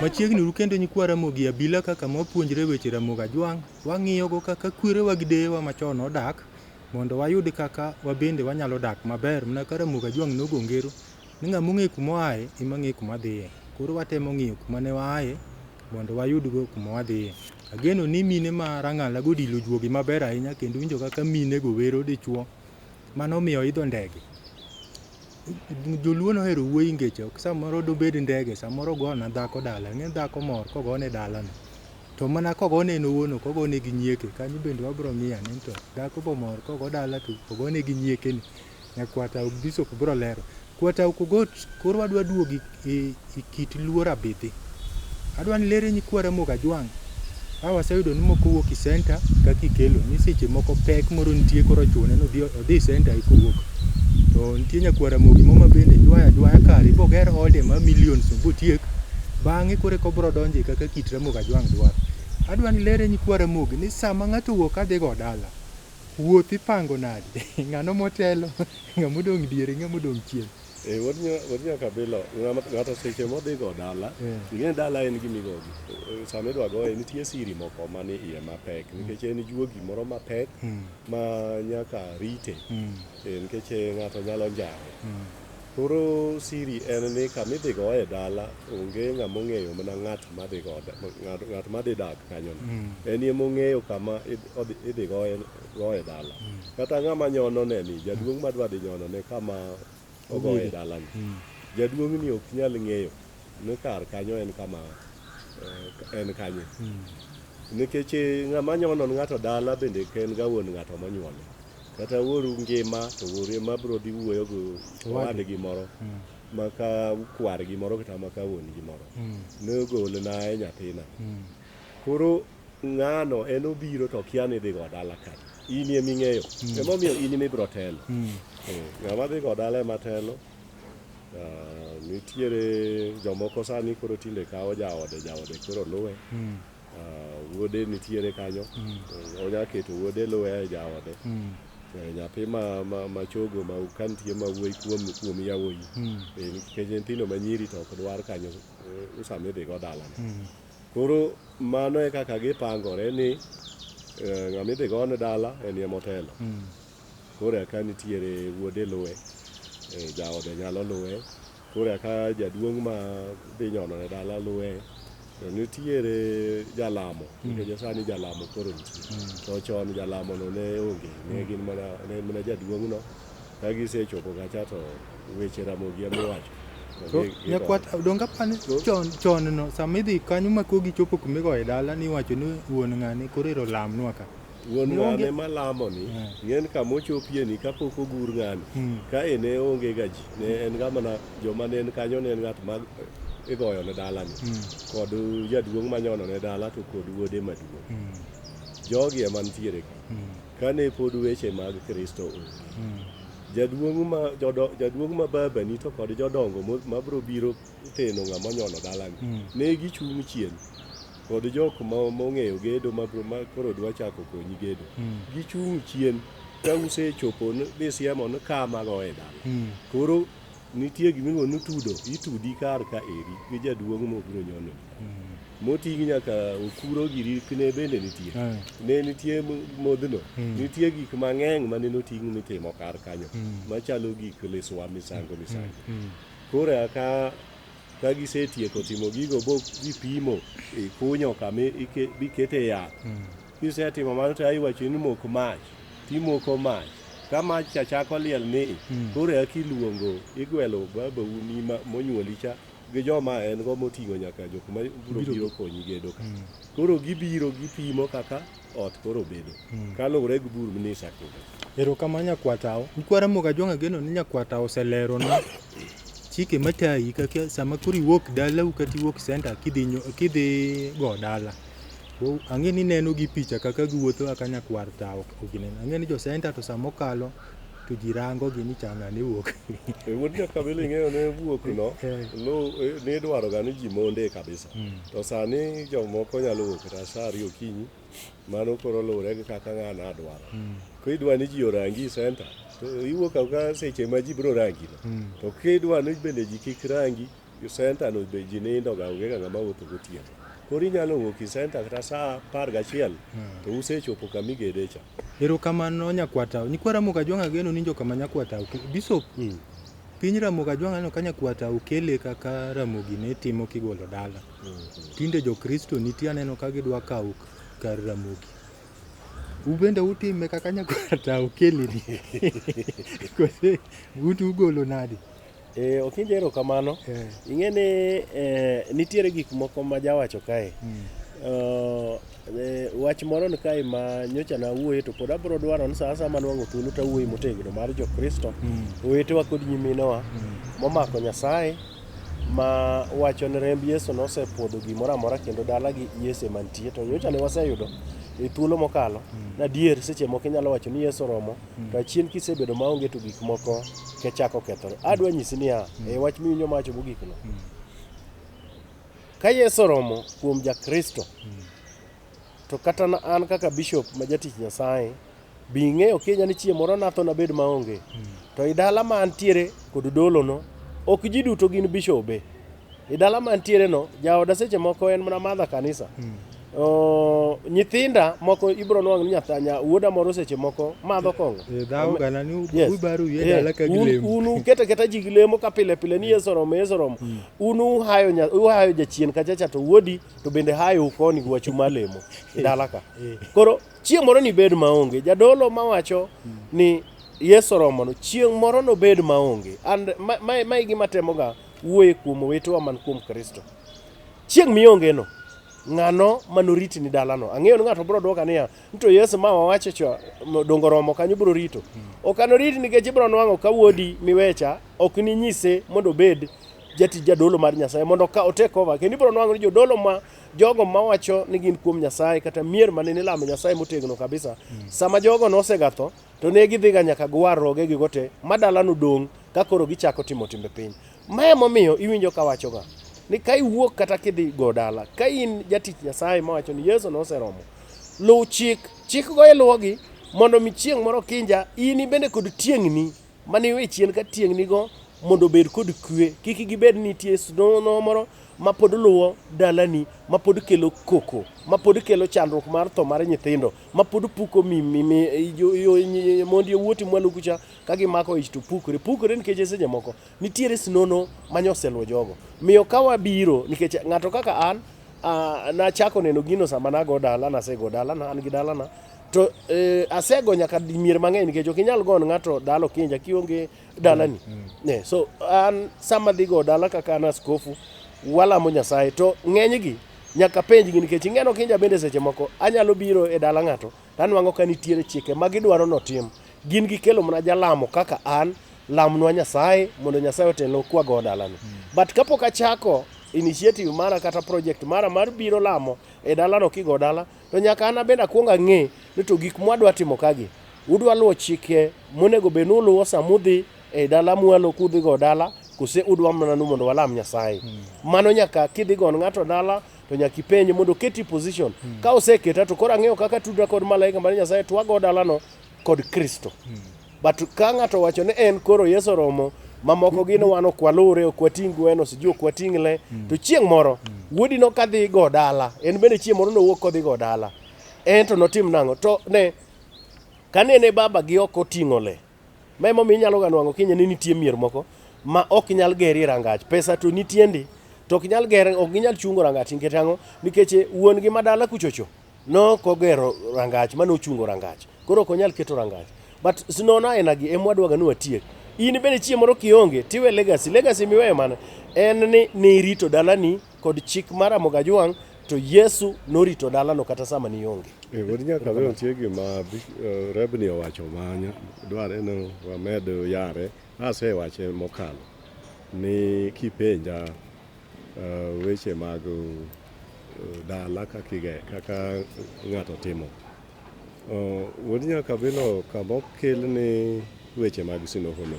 Machiegni uru kendo nyikwa Ramogi Abila kaka mwapuonjre weche Ramogi Ajwang', wang'iyogo kaka kwerewa gi deyewa machon nodak mondo wayud kaka wabende wanyalo dak maber mana ka Ramogi Ajwang' nogo ngero ni ng'ama ong'e kuma oaye ema ng'e kuma dhiye. Koro watemo ng'iyo kuma ne waaye mondo wayudgo kuma wadhiye. Ageno ni mine ma Rang'ala godilo juogi maber ahinya kendo winjo kaka mine go wero dichuo mano omiyo oidho ndege. Joluo nohero wuoyi ngeche ok samoro dobed ndege samoro ogona dhako dala ing'e dhako mor kogone dalano to mana kogone en owuon ok ogone gi nyieke kanyo bende wabro ng'iyo ane to dhako bo mor kogo dala to ogone gi nyieke ni nyakwata Bishop bro lero. Kwata Okogot koro wadwa duogo e kit luo rabidhi. Adwa ni lere nyikwa Ramogi Ajwang' a waseyudo ni moko wuok e center kaka ikelo ni seche moko pek moro nitie koro ochune ni odhi center eka owuok. To nitie nyakwar Ramogi mo ma bende jwayo ajwaya kare boger ode ma millions botiek bang'e koro eka obro donje kaka kit Ramogi Ajwang' dwaro. Adwa ni lere nyikwa Ramogi ni sama ng'ato owuok kadhi go dala wuoth ipango nade? Ng'ano motelo, ng'ama odong' diere, ng'ama odong' chien? Eh, wuod Nyakabilo, ng'ato seche modhi go dala, ing'e dala en gima igogi. Sama idwa goye nitie siri moko mani iye mapek nikech en juogi moro mapek ma nyaka rite. Nikech ng'ato nyalo njawe. Koro siri en ni kama idhi goye dala onge ng'ama ong'eyo mana ng'at madhi go ng'at madhi dak kanyono. En ema ong'eyo kama idhi goye dala. Kata ng'ama nyono ne ni jaduong' madwa dhi nyono ne kama ogoye dalani. Jaduong' ni ok nyal ng'eyo ni kar kanyo en kama en kanye. Nikech ng'ama nyono ng'ato dala bende ok en ga wuon ng'ato monyuole. Kata wuoru ngima to wuoru ema biro dhi wuoyo gi owadgi moro maka kwargi moro kata maka wuon gi moro. Ne golna e nyathina. Koro ng'ano en obiro to kia ni idhi go dala kanye. In ema ing'eyo. Emomiyo in ema ibiro telo. Ng'ama dhi go dala ema telo. Nitiere jomoko sani koro tinde kawo jaode, jaode koro luwe. Wuode nitiere kanyo. Onya keto wuode luwe e jaode. Nyathi ma chogo ma ka nitie ma wuoyi kuom yawuoyi. Nikech nyithindo ma nyiri to ok dwar kanyo sama idhi go dalano. Koro mano e kaka gipangore ni ng'ama idhi gone dala en ema otelo. Koro eka nitiere wuode luwe, jaode nyalo luwe, koro eka jaduong' ma dhi nyono ne dala luwe. To nitiere jalamo, nikech sani jalamo koro nitie. To chon jalamo no ne onge, ne gin mana ne mana jaduong' no. Ka gisechopo kacha to weche Ramogi ema iwacho. To nyakwat donge apani chon no sama idhi kanyo ma kogi chopo kuma igoye dala ni iwacho ni wuon ng'ane koro ero lamnwa ka. Wuon ng'ane malamo ni, ng'en kama ochopie ni kapok ogur ng'ani, kae ne onge ga ji, ne en ga mana joma ne en kanyo ne en ng'at ma igoyo ne dalani, kod jaduong' manyono ne dala to kod wuode maduong'. Jogi ema nitiere ka. Kane pod weche mag Kristo onge. Jaduong' ma babani to kod jodongo mabro biro theno ng'ama onyono dalani, ne gichung' chien. Kod jok mong'eyo gedo ma koro dwa chako konyi gedo. Gichung' chien ka usechopo misiemo ni kama goye dala. Koro nitie gimiluongo ni tudo, itudi kar ka eri gi jaduong' mobiro nyono. Moting' nyaka okuro giri ne bende nitie. Ne nitie modhno. Nitie gik mang'eny mane noting' mitimo kar kanyo. Machalo gik liswa misango. Koro eka ka gisetieko timo gigo bo gipimo ikunyo kama bikete yath. Kisetimo mano to iwacho ni mok mach, timoko mach. Ka mach cha chako liel ni, koro eka iluongo, igwelo babau ni monyuoli cha gi joma en go moting'o nyaka jok ma biro biro konyi gedo ka. Koro gibiro gipimo kaka ot koro bedo kaluwore gi bur mnisekunyo. Erokamano Nyakwatao. Nyikwa Ramogi Ajwang' ageno ni Nyakwatao oselerona chike matayi kaka sama koro iwuok dalau kata iwuok center kidhi go dala. Ang'e ni ineno gi picha kaka giwuotho kaka nyakwar tao ogineno. Ang'e ni jo center to sama okalo to ji rango gi ni cha ng'ane wuok. E wuod Nyakabili ing'eyo ne wuok no, lo nidwaro ga ni ji monde kabisa. To sani jomoko nyalo wuok kata saa ariyo okinyi, mano koro luwore gi kaka ng'ano dwaro. Kidwa ni ji orangi e center, to iwuok awuoka seche ma ji biro rangi no. To kidwa ni bende ji kik rangi, center no be ji nindo ga, onge ga ng'ama wuotho gotieno. Koro inyalo wuok e center kata saa 11 to usechopo kama igede cha. Erokamano Nyakwatao. Nyikwa Ramogi Ajwang' ageno ni kama Nyakwatao. Bishop, piny Ramogi Ajwang' aneno ka Nyakwatao kele kaka Ramogi ne timo kigolo dala. Tinde jo-Kristo nitie aneno ka gidwa kawo kar Ramogi. Ubende utime kaka Nyakwatao kele ni. Kose utu ugolo nadi? Okinja erokamano. Ing'e ni nitiere gik moko ma jawacho kae. Wach moro ni kae ma nyocha nawuoye to pod abiro dwaro ni sa asaya manwang'o thuolo to awuoye motegno mar jo-Kristo, owetewa kod nyiminewa momako Nyasaye ma wacho ni remb Yesu nosepuodho gimoro amora kendo dalagi Yesu ema nitie. To nyocha ne waseyudo e thuolo mokalo ni adier seche moko inyalo wacho ni Yesu oromo to achien kisebedo maonge to gik moko chako kethore. Adwa nyisi niya, e wach miwinjo mawacho mogik no. Ka Yesu oromo kuom ja-Kristo, to kata an kaka bishop ma jatich Nyasaye, bi ing'eyo kinya ni chieng' moro natho nabed maonge. To i dala ma antiere kod dolo no, ok ji duto gin bishobe. I dala ma antiere no, jaoda seche moko en mana madha kanisa. Nyithinda moko ibiro nwang'o ni wuoda moro seche moko madho kong'o. Dhawo gana ni ubaro wiye dala ka gilemo. Un uketo aketa ji gi lemo ka pile pile ni Yesu oromo, Yesu oromo. Un uhayo jachien kachacha to wuodi to bende hayo koni gi wachu mar lemo e dala ka. Koro chieng' moro nibed maonge. Jadolo mawacho ni Yesu oromo no, chieng' moro nobed maonge. And ma e gima temoga wuoye kuom owetewa man kuom Kristo. Chieng' mionge no, ng'ano manoritni dalano? Ang'eyo ni ng'ato biro dwoka niya, ni to Yesu ma wawacho cha dongo romo kanyo biro rito. Ok anorit nikech ibiro nwang'o ka wuodi miwecha ok ninyise mondo obed jatich jadolo mar Nyasaye mondo ka o take over. Kendo ibiro nwang'o ni jodolo ma jogo mawacho ni gin kuom Nyasaye kata mier mane nilamo Nyasaye motegno kabisa, sama jogo nosegatho to ne gidhiga nyaka giwar roge gigo te ma dalano dong' ka koro gichako timo timbe piny. Ma emomiyo iwinjo kawachoga ni ka iwuok kata kidhi go dala, ka in jatich Nyasaye mawacho ni Yesu noseromo, luw chik, chik go iluwogi mondo mi chieng' moro kinja in bende kod tieng'ni mane iwe chien ka tieng'ni go mondo obed kod kwe, kik gibed ni nitie snono moro ma pod luwo dalani, ma pod kelo koko, ma pod kelo chandruok mar tho mar nyithindo, ma pod puko mondi owuoti mwalo kucha ka gimako ich to pukore, pukore nikech seche moko nitiere snono manyoseluwo jogo. Miyo ka wabiro nikech ng'ato kaka an nachako neno gino sama nago dala, nasego dalana, an gi dalana to asego nyaka mier mang'eny nikech ok inyal gon ng'ato dala okinja kionge dalani. Ne, so an sama dhi go dala kaka an askofu walamo Nyasaye to ng'enygi nyaka penjgi nikech ing'eno kinja bende seche moko anyalo biro e dala ng'ato to anwang'o ka nitiere chike ma gidwaro notim. Gin gikelo mana jalamo kaka an, lamnwa Nyasaye mondo Nyasaye otelnwa kwago dalani. But kapok achako initiative mara kata project mara mar biro lamo e dalano kigo dala, to nyaka an abende akuong ang'e ni to gik mwadwa timo kagi, udwa luwo chike monego bed ni uluwo sama udhi e dala mwalo kudhi go dala, kose udwa mana ni mondo walam Nyasaye. Mano nyaka kidhi gon ng'ato dala to nyaka ipenje mondo oketi position. Ka oseketa to koro ang'eyo kaka tudra kod malaika mar Nyasaye to wago dalano kod Kristo. But ka ng'ato owacho ni en koro Yesu oromo, mamoko gin wan ok walure, ok wating' gweno, sijui ok wating' le, to chieng' moro wuodi no kadhi go dala, en bende chieng' moro nowuok kodhi go dala, en to notim nang'o? To ne kanene baba gi ok oting'o le, ma emomiyo inyalo ga nwang'o kinye ni nitie mier moko ma ok nyal gerie rangach, pesa to nitie ndi, to ok nyal ger, ok ginyal chungo rangach nikech ang'o? Nikech wuon gi ma dala kuchocho nok ogero rangach mane ochungo rangach, koro ok onyal keto rangach. But sinono ainagi ema wadwaga ni watiek. In bende chieng' moro kionge tiwe legacy. Legacy miweyo mane? En ni nirito dalani kod chik mar Ramogi Ajwang' to Yesu norito dalano kata sama nionge. E, wuod Nyakabelo nitie gima Rebni owacho ma dware ni wamed yare. Asewache mokalo ni kipenja weche mag dala kaka ng'ato timo. Wuod Nyakabilo kama okel ni weche mag sinohono.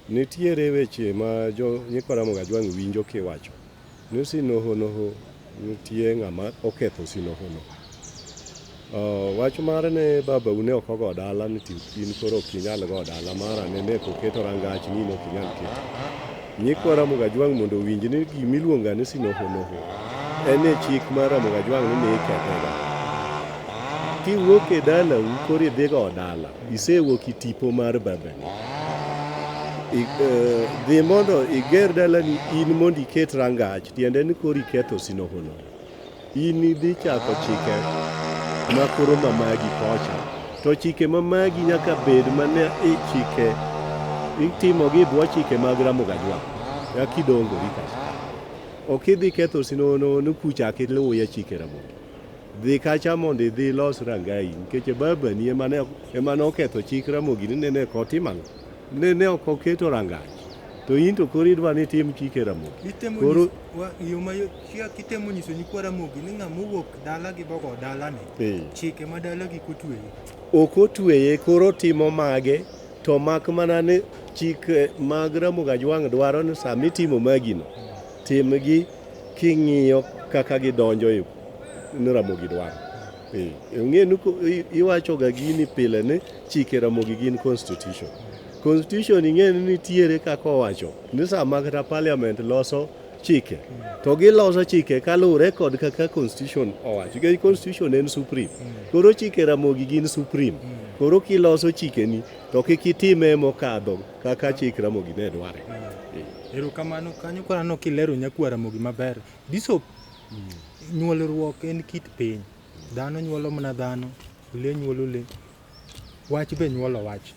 Nitiere weche ma jo nyikwa Ramogi Ajwang' winjo kiwacho ni sinohonoho nitie ng'ama oketho sinohono. Wach mar ne babau ne ok ogo dala ni in koro ok inyal go dala mara ne ne ok oketo rangach ni in ok inyal keto. Nyikwa Ramogi Ajwang' mondo owinj ni gimiluonga ni sinohonoho en e chik mar Ramogi Ajwang' ni ne ikethega. Kiwuok e dalau koro idhi go dala, isewuok e tipo mar babani. Dhi mondo iger dalani in mondo iket rangach, tiende ni koro iketho sinohono. In idhi chako chike ma koro mamagi kocha. To chike mamagi nyaka bed mana e chike itimogi e bwo chike mag Ramogi Ajwang'. Kaka idongori kacha. Ok idhi ketho sinohono ni kuchak iluwie chike Ramogi. Dhi kacha mondo idhi ilos rangayi nikech babani ema ne oketho chik Ramogi ni nene ok otimo ang'o? Nene ok oketo rangach. To in to koro idwa ni itim chike Ramogi. Itemo Koro nyiso, yo ma kitemo nyiso nyikwa Ramogi ni ng'ama owuok dala gi bogo dalane, chike ma dalagi kotweye. Ok otweye, koro timo mage to mak mana ni chik mag Ramogi Ajwang' dwaro ni sama itimo magino, timgi king'iyo kaka gidonjo e ni Ramogi dwaro. Ong'e ni iwacho ga gini pile ni chike Ramogi gin constitution. Constitution ing'e ni nitiere kaka owacho ni sama kata parliament loso chike to giloso chike kaluwore kod kaka constitution owacho. Nikech constitution en supreme. Koro chike Ramogi gin supreme. Koro kiloso chikeni to kik itime mokadho kaka chik Ramogi ne dware. Erokamano kanyo koro aneno kilero nyakwa Ramogi maber. Bishop, nyuolruok en kit piny. Dhano nyuolo mana dhano, le nyuolo le, wach be nyuolo wach.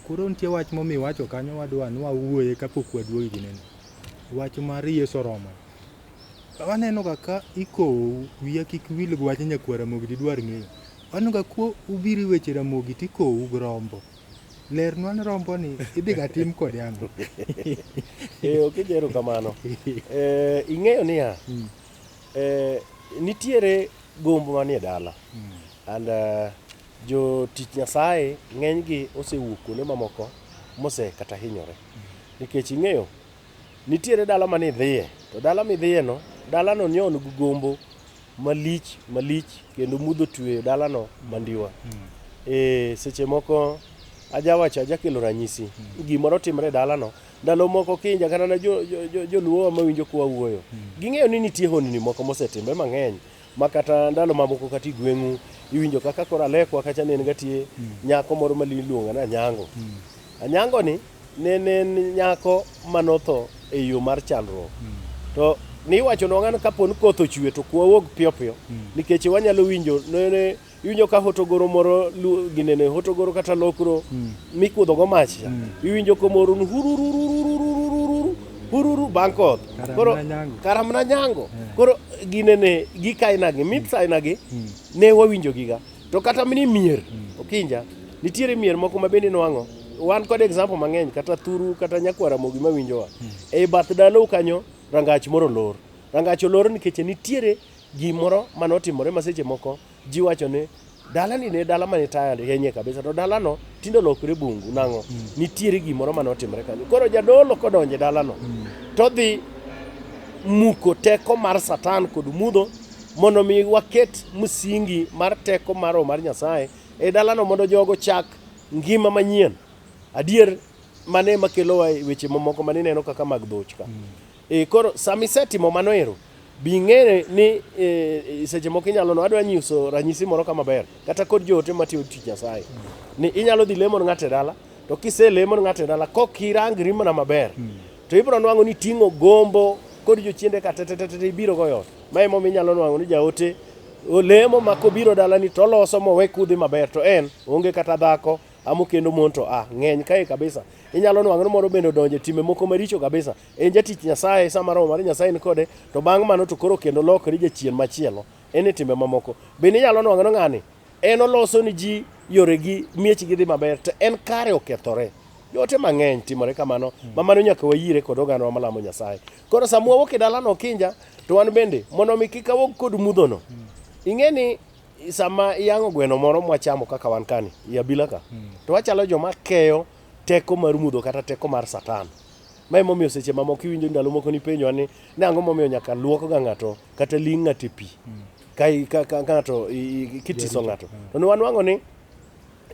Koro nitie wach momiwacho kanyo wadwa ni wawuoye kapok waduogo ginene. Wach mar Yesu oromo. Waneno ga ka ikowo wiya kik wil gi wach nyakwar Ramogi didwar ng'eyo. Waneno ga ka ubiro e weche Ramogi tikowu gi rombo. Lernwa ni rombo ni idhi ga tim kode ang'o? Ok erokamano. Ing'eyo niya, nitiere gombo manie dala. And jotich Nyasaye ng'enygi osewuok kuonde mamoko mose kata hinyore. Nikech ing'eyo, nitiere dala mane idhiye, to dala midhiye no, dalano ne on gi gombo malich malich kendo mudho tweyo dalano mandiwa. Seche moko ajawacho ajakelo ranyisi, gimoro timre e dalano, ndalo moko kinja kata na joluo mawinjo kwa wuoyo, ging'eyo ni nitie honni moko mosetimre mang'eny ma kata ndalo mamoko kata i gweng'u iwinjo kaka koro Alekwa kacha ne en gatie nyako moro ma iluongo ni Anyango. Anyango ni ne en nyako manotho e yo mar chandruok. To niwacho nwa ni kapo ni koth ochwe to kwa wuog piyo piyo nikech wanyalo winjo nene iwinjo ka hotogoro moro ginene hotogoro kata lokro mikudho go mach cha. Iwinjo komoro ni hurururururururu hururu bang' koth. Koro karamna nyango. Koro ginene gik ainagi, myths ainagi ne wawinjo giga. To kata mini mier, okinja, nitiere mier moko ma bende nwang'o. Wan kod example mang'eny kata thuru kata nyakwar Ramogi mawinjowa. E bath dalau kanyo rangach moro olor. Rangach olor nikech nitiere gimoro manotimore ma seche moko ji wacho ni dalani ne dala mane taya rienye kabisa to dalano tinde olokre bungu nang'o? Nitiere gimoro manotimore kanyo. Koro jadolo kodonjo e dalano to dhi muko teko mar Satan kod mudho mondo mi waket msingi mar teko mar Roho mar Nyasaye e dalano mondo jogo chak ngima manyien. Adier mane ema kelowa e weche mamoko mane ineno kaka mag dhoch ka. Koro sama isetimo mano ero, bi ing'e ni seche moko inyalo no adwa nyiso ranyisi moro kama ber kata kod joote matiyo tich Nyasaye. Ni inyalo dhi lemo ne ng'ato e dala, to kiselemo ne ng'ato e dala kok irangri mana maber, to ibiro nwang'o ni iting'o gombo kod jochiende ka te te te te ibiro go e ot. Ma emomiyo inyalo nwang'o ni jaote olemo ma kobiro dalani to oloso mowe kudhi maber to en onge kata dhako. Amo kendo mon to a ng'eny kae kabisa. Inyalo nwang'o ni moro bende odonjo e timbe moko maricho kabisa. En jatich Nyasaye, sama roho mar Nyasaye ni kode, to bang' mano to koro kendo lokre jachien machielo. En e timbe mamoko. Bende inyalo nwang'o ni ng'ani en oloso ni ji yoregi miechgi dhi maber to en kare okethore. Jote mang'eny timore kamano ma mano nyaka wayire kod ogandawa malamo Nyasaye. Koro sama wawuok e dalano Kinja to wan bende mondo mi kik awuog kod mudhono. Ing'e ni sama iyang'o gweno moro mwachamo kaka wan kani i abila ka to wachalo joma keyo teko mar mudho kata teko mar satan. Ma emomiyo seche mamoko iwinjo ndalo moko nipenjowa ni ni ang'o momiyo nyaka luok ga ng'ato kata ling' ng'ato e pi ka ng'ato kitiso ng'ato. To ne wanwang'o ni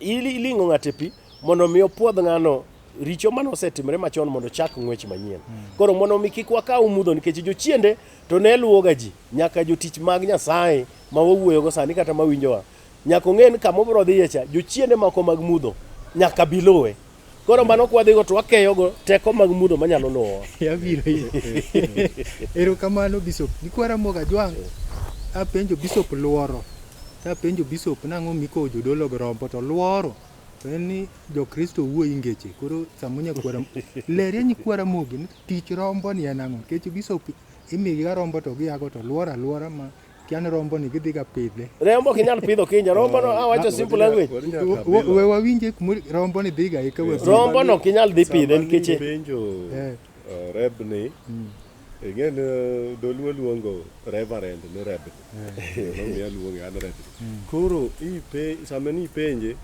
iling'o ng'ato e pi mondo mi opuodh ng'ano richo mane osetimore machon mondo ochak ng'wech manyien. Koro mondo mi kik wakaw mudho nikech jochiende to ne luwoga ji nyaka jotich mag Nyasaye ma wawuoyogo sani kata mawinjowa nyaka ong'e ni kama obiro dhiye cha jochiende moko mag mudho nyaka bi luwe. Koro mano kwadhigo to wakeyogo teko mag mudho manyalo luwowa. Abiro ire. Erokamano Bishop. Nyikwa Ramogi Ajwang', apenjo Bishop luoro. Tapenjo Bishop nang'o mikowo jodolo gi rombo to luoro to en ni Jokristo wuo ingeche. Koro samo nyakwara lerie nyikwa Ramogi ni tich rombo ni en ang'o? Nikech Bishop imiyogi rombo to giago to luoro aluora ma kia ni rombo ni gidhi ga pidhe. Rombo ok inyal pidho Kinja. Rombo no awacho simple language. We wawinje kuma rombo ni dhiga eka wabiro. Rombo no ok inyal dhi pidhe nikech penjo rebni ing'e ni dholuo luongo reverend ni rebni. Nomiyo aluonge an rebni. Koro sama nipenje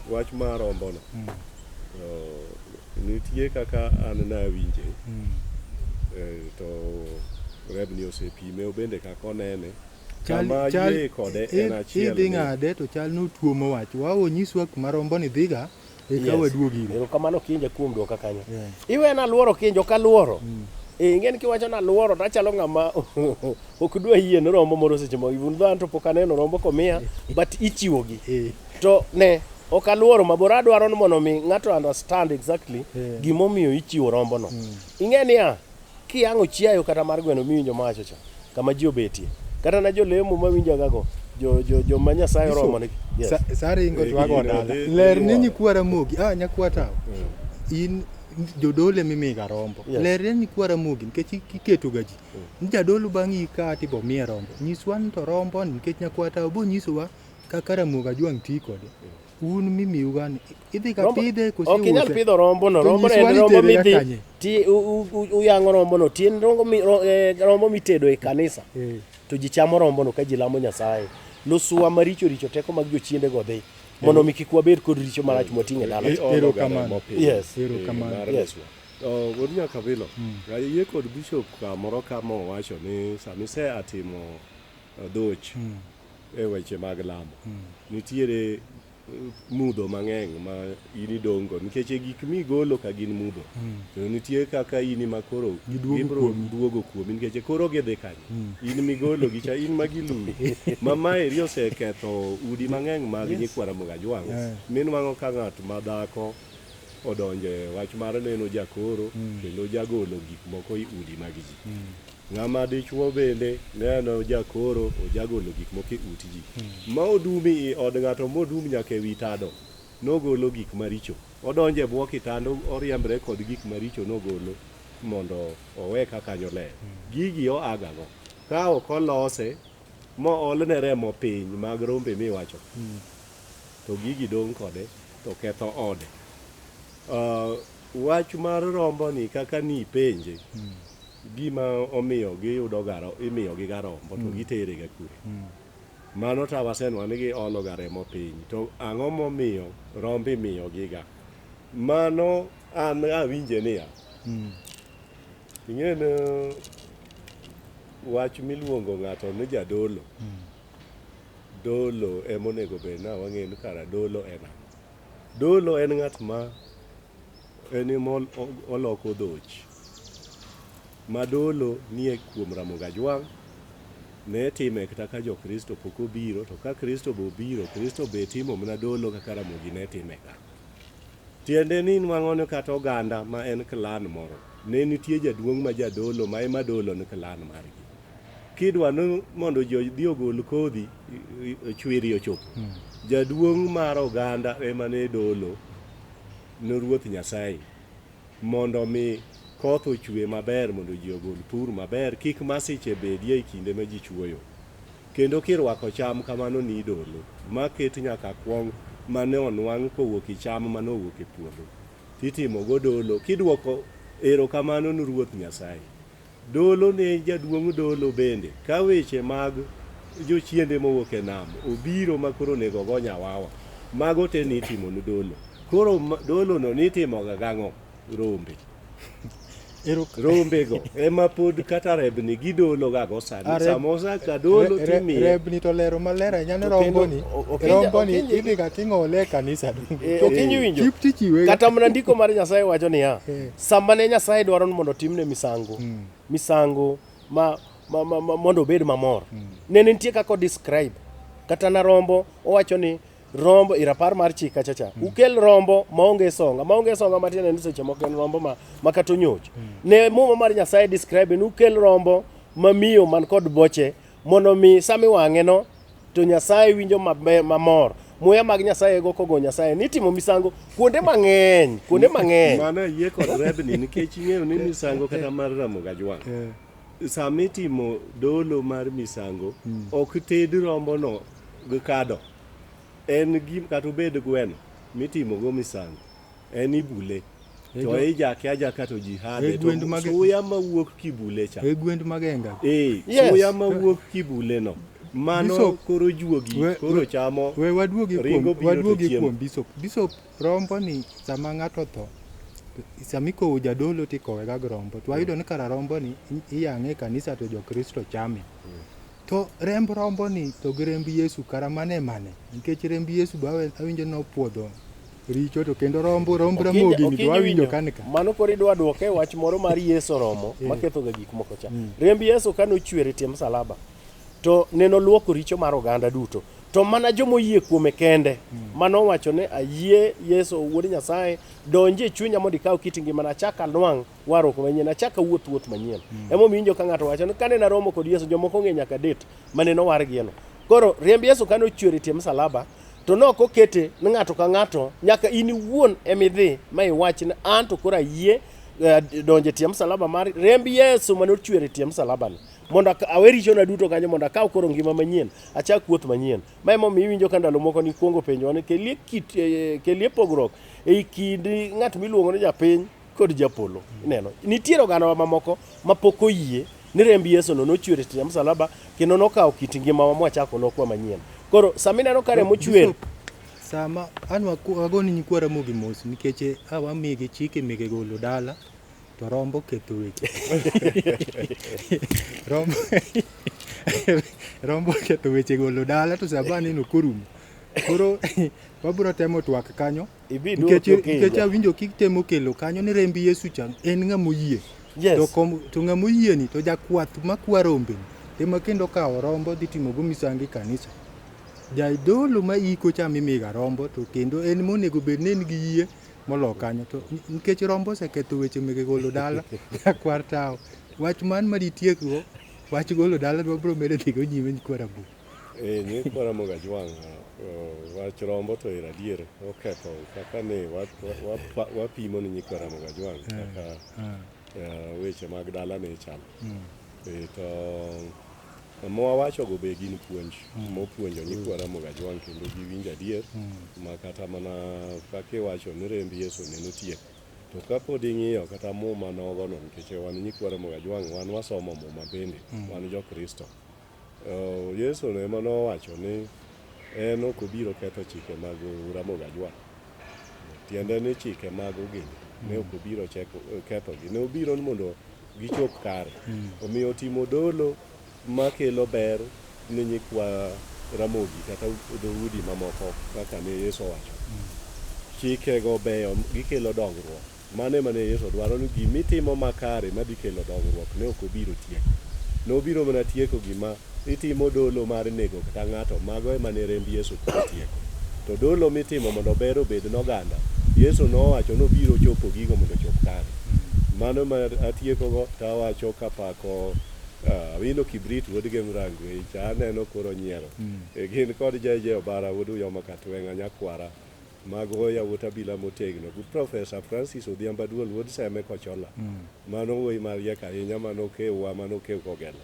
wach mar rombono, nitie kaka an nawinje to rebni osepime obende kaka onene. Kama ayie kode en achiel idhi ng'ade to chal notuomo wach. Wa onyiswa kuma rombo ni dhiga eka waduog ire. Erokamano Kinja kuom duoka kanyo. Iwena aluoro Kinja, ok aluoro. Ing'e ni kiwacho ni aluoro to achalo ng'ama ok dwa yie ni rombo moro seche moko. Even though an to pok aneno rombo komiya, but ichiwogi. To ne, ok aluoro mabor, adwaro ni mondo mi ng'ato understand exactly gimomiyo ichiwo rombono. Ing'e niya, kiyang'o chiayo kata mar gweno miwinjo mawacho cha, kama ji obetie. Kata na jolemo mawinjagago, joma Nyasaye oromo negi. Yes. Saringo to wago dala. Ler ni nyikwa Ramogi, nyakwa Tawo. In jodolo emimiga rombo. Yes. Ler ni nyikwa Ramogi nikech iketo ga ji. Ni jadolo bang' ika to ibo miye rombo. Nyiswa ni to rombo ni nikech nyakwa Tawo bo nyisowa kaka Ramogi Ajwang' ti kode. Un mimiuga ni idhi ka pidhe koso Ok inyal iuse? pidho rombo no. To Rombo no nyiswa en ni rombo itere ga midhi kanye? ti uyang'o rombo no. Ti en rombo mitedo e kanisa. To ji chamo rombo no ka ji lamo Nyasaye. Lusuwa maricho richo teko mag jochiende go dhi. Mondo mi kik wabed kod richo marach mwating'o e dala. Erokamano. Yes. Erokamano. Yes. Wuod Nyakabilo, ayie kod bishop kamoro kama owacho ni sama isea timo dhoch e weche mag lamo, nitiere mudho mang'eny ma in idong'go nikech e gik migolo ka gin mudho. To nitie kaka in ema koro Giduogo gibiro kuomi. duogo kuomi nikech koro gidhi kanye. In migolo gi cha, in ma giluwi. Ma maeri oseketho udi mang'eny mag nyikwa Ramogi Ajwang'. Minwang'o ka ng'at ma dhako odonjo e wach mar neno jakoro kendo jagolo gik moko e udi mag ji. Ng'ama dichuo bende neno jakoro ojagolo gik moko e ut ji. Ma odum i od ng'ato modum nyaka e wi tado nogolo gik maricho. Odonjo e bwo kitanda oriembre kod gik maricho nogolo mondo owe ka kanyo ler. Gigi oagago. Ka ok olose moolne remo piny mag rombe miwacho to gigi dong' kode to ketho ode. Wach mar rombo ni kaka nipenje gima omiyo giyudo ga imiyo gi ga rombo to gitere ga kure. Mano to wasenwa ni giolo ga remo piny to ang'o momiyo rombo imiyo gi ga. Mano an awinje niya. Ing'e ni wach miluongo ng'ato ni jadolo. Dolo emonego bed ni wang'e ni kara dolo en ang'o. Dolo en ng'at ma en ema oloko dhoch. Ma dolo nie kuom Ramogi Ajwang' ne time kata ka jo Kristo pok obiro to ka Kristo be obiro, Kristo be timo mana dolo kaka Ramogi ne time ka. Tiende ni nwang'o ni kata oganda ma en clan moro ne nitie jaduong' ma jadolo ma ema dolo ni clan margi. Kidwa ni mondo ji odhi ogol kodhi chwiri ochopo. Jaduong' mar oganda ema ne dolo ne Ruoth Nyasaye mondo mi koth ochwe maber mondo ji ogol pur maber kik masiche bedie e kinde ma ji chuoyo. Kendo kirwako cham kamano ni idolo, maket nyaka kwong mane onwang' kowuok e cham mane owuok e puodho. Titimo go dolo kidwoko erokamano ne Ruoth Nyasaye. Dolo ne jaduong' dolo bende ka weche mag jochiende mowuok e nam obiro ma koro onego go nyawawa, mago te nitimo ne dolo. Koro dolo no nitimo ga gang'o? Rombe. Rombe go ema pod kata rebni gidolo ga go sani. Samosa ka dolo timiye. Rebni to lero maler ahinya ni romboni, romboni idhi ga ting'ole e kanisa. Okinyi winjo. Chip tichiwe. Kata mana ndiko mar Nyasaye wacho niya, sama ne Nyasaye dwaro ni mondo otimne misango, misango ma mondo obed mamor. Ne nitie kaka o describe. Kata na rombo owacho ni rombo e rapar mar chik kacha cha. Ukel rombo maonge songa, maonge songa matiende ni seche moko en rombo ma kata onyoch. Ne muma mar Nyasaye describe ni ukel rombo mamiyo man kod boche mondo mi sama iwang'e no to Nyasaye winjo mamor. Muya mag Nyasaye go kogo Nyasaye nitimo misango kuonde mang'eny, kuonde mang'eny. Mano ayie kod rebni nikech ing'eyo ni misango kata mar Ramogi Ajwang'. Sama itimo dolo mar misango, ok ted rombono gi kado. En kata obed gweno mitimo go misango, en ibule. To ijake ajaka to ji hade. To suya mawuok kibule cha. E gwend magenga. Yes. Suya mawuok kibule no. Mano Bishop, koro juogi koro chamo. We waduogi ringo kuom biro to waduogi chiemo. kuom bishop. Bishop rombo ni sama ng'ato otho sama ikowo jadolo tikowe ga gi rombo to wayudo ni kara rombo ni iyang'e e kanisa to jokristo chame. To remb rombo ni to gi remb Yesu kara mane mane? Nikech remb Yesu be awinjo ni opuodho richo to kendo rombo romb Ramogi ni to awinjo ka ni ka. Mano koro idwa duoke wach moro mar Yesu romo maketho ga gik moko cha. Remb Yesu kane ochwer e tie msalaba to neno luoko richo mar oganda duto. To mana jomoyie kuome kende mano wacho ni ayie Yesu wuod Nyasaye donji e chunya mondo ikaw kit ngimana achak anwang' warruok manyien achak awuoth wuoth manyien. Emomiyo iwinjo ka ng'ato wacho ni kane naromo kod Yesu jomoko ong'e nyaka date mane nowargieno. Koro remb Yesu kane ochwer e tie msalaba to ne ok okete ni ng'ato ka ng'ato nyaka in iwuon emidhi ma iwach ni an to koro ayie donjo e tie msalaba mar remb Yesu mane ochwer e tie msalaba ni mondo awe richona duto kanyo mondo akaw koro ngima manyien achak wuoth manyien. Ma emomiyo iwinjo ka ndalo moko nikwongo penjowa ni kelie kit kelie pogruok ei kind ng'at miluongo ni japiny kod japolo. Ineno nitiere oganda mamoko mapok oyie ni remb Yesu no nochwer e tie msalaba kendo nokawo kit ngimawa mwachako lokwa manyien. Koro sama ineno ka remo chwer Sama an wagoni nyikwa Ramogi mos nikech wamigi chike mege golo dala to rombo ketho weche. Rombo ketho weche golo dala to sama aneno korumo. Koro wabiro temo twak kanyo nikech awinjo kitemo kelo kanyo ni remb Yesu cha en ng'ama oyie. Yes. To ng'ama oyie ni to jakwath makwa rombe ni ema kendo kawo rombo dhi timogo misango e kanisa. Jadolo ma iko cha mimiga rombo to kendo en monego bed ni en gi yie molo kanyo to nikech rombo oseketho weche mege golo dala nyakwar tawo wach man maditiekgo wach golo dala wabiro medo dhigo nyime nyikwa Ramogi. Nyikwa Ramogi Ajwang' wach rombo to er adier oketho kaka ne wapimo ni nyikwa Ramogi Ajwang' kaka weche mag dala ne chalo. To mwawachogo be gin puonj mopuonjo nyikwa Ramogi Ajwang' kendo giwinjo adier ma kata mana kaka iwacho ni remb Yesu ne notieko. To kapod ing'iyo kata muma nogono nikech wan nyikwa Ramogi Ajwang' wan wasomo muma bende wan jo-Kristo. Yesu no ema nowacho ni en ok obiro ketho chike mag Ramogi Ajwang'. Tiende ni chike mag ogendini ne ok obiro kethogi. Ne obiro ni mondo gichop kare. Omiyo timo dolo makelo ber ne nyikwa Ramogi kata dhoudi mamoko kaka ne Yesu owacho. Chikego beyo gikelo dongruok. Mano ema ne Yesu dwaro ni gimitimo makare madhi kelo dongruok ne ok obiro tieko. Nobiro mana tieko gima itimo dolo mar nego kata ng'ato mago ema ne remb Yesu pok otieko. To dolo mitimo mondo ber obed noganda, Yesu nowacho nobiro chopo gigo mondo ochop kare. Mano ma atiekogo tawacho kapako Awino Kibrit wuod Gem Rangwe cha aneno koro nyiero. Gin kod JJ Obara wuod Uyoma Katweng'a nyakwara. Mago yawuot abila motegno. Gi Professor Francis Odhiambo Aduol wuod Seme Kochola. Mano wuoyi mariek ahinya mano kewwa mano kew kogelo.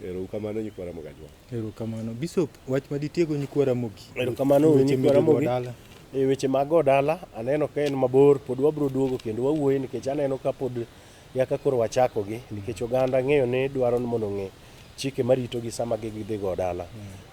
Ero kamano nyikwa Ramogi Ajwang'. Erokamano. Bishop, wach ma ditiego nyikwa Ramogi. Erokamano Weche nyikwa midhi Ramogi. dala. E weche mag go dala aneno ka en mabor pod wabiro duogo kendo wawuoye nikech aneno ka pod yaka koro wachakogi nikech oganda ng'eyo ni dwaro ni mondo ong'e chike maritogi sama gidhi go dala.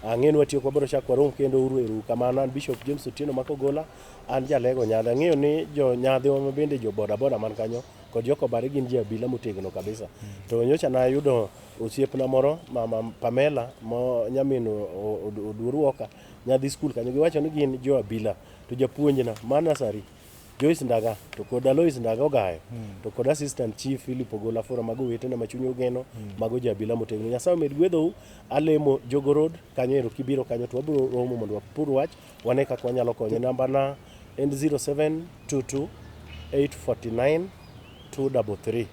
Ang'e ni watieko wabiro chako warom kendo uru ero kamano an Bishop James Otieno Makogola an jalego nyadhi ang'eyo ni jo nyadhiwa ma bende jo boda boda man kanyo kod jokobare gin ji abila motegno kabisa. To nyocha nayudo osiepna moro mama Pamela mo nyamin Oduor Woka nyadhi skul kanyo giwacho ni gin jo abila to japuonjna ma nasari Joyce Ndaga to kod Alois Ndaga Ogayo to kod assistant chief Philip Ogola Fora mago owetena ma chuny ogeno mago jo abila motegno. Nyasaye omed gwedhou alemo Jogo Road kanyo ero kibiro kanyo to wabiro romo mondo wapur wach wane kaka wanyalo konyo. Namba na en 0722 849 233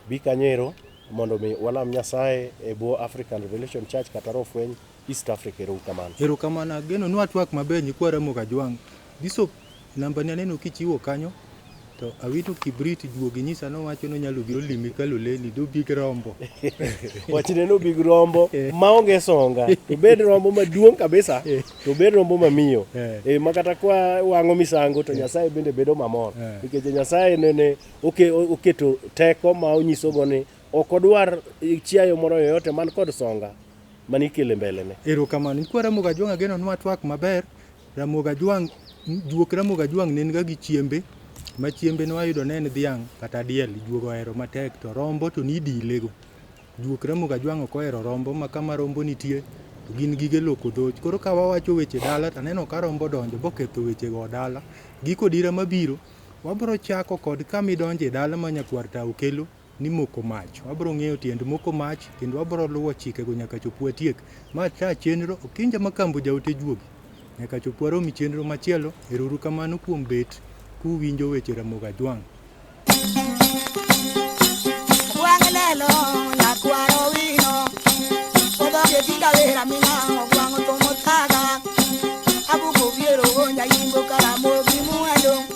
bi kanyo ero mondo mi walam Nyasaye e bwo African Revelation Church kata Roho Fweny East Africa. Ero kamano. Erokamano ageno ni watwak maber nyikwa Ramogi Ajwang'. Bishop, namba ni aneno kichiwo kanyo to awito kibrit juogi nyisa nowacho nonyalo biro limi Kaloleni dobi gi rombo. Wachne no big rombo maonge songa to bed rombo maduong' kabisa to bed rombo mamiyo e, ma kata kwa wang'o misango to Nyasaye bende bedo mamor nikech Nyasaye nene oketo teko ma onyisogo ni ok odwar chiayo moro yoyote man kod songa manikele mbelene. Erokamano. Nyikwa Ramogi Ajwang' ageno ni watwak maber. Ramogi Ajwang' juok Ramogi Ajwang' ne niga gi chiembe ma chiembe ne wayudo ne en dhiang' kata diel juogo ohero matek to rombo to nidilego. Juok Ramogi Ajwang' ok ohero rombo ma kama rombo nitie to gin gige loko dhoch. Koro ka wawacho weche dala to aneno ka rombo odonjo boketho weche go dala. Giko dira mabiro wabiro chako kod kama idonje dala ma nyakwar tao kelo ni moko mach. Wabiro ng'eyo tiend moko mach kendo wabiro luwo chikego nyaka chop watiek. Ma ta chenro Okinja Makambo jaote juogi. Nyaka chop warom e chenro machielo. Ero uru kamano kuom bet kuwinjo weche Ramogi Ajwang'. Gwang' lelo nyakwaro wino Odhoge tinda wera mina ogwang' othomo thaga Abuko biero gonya yimbo karamogi mwalo.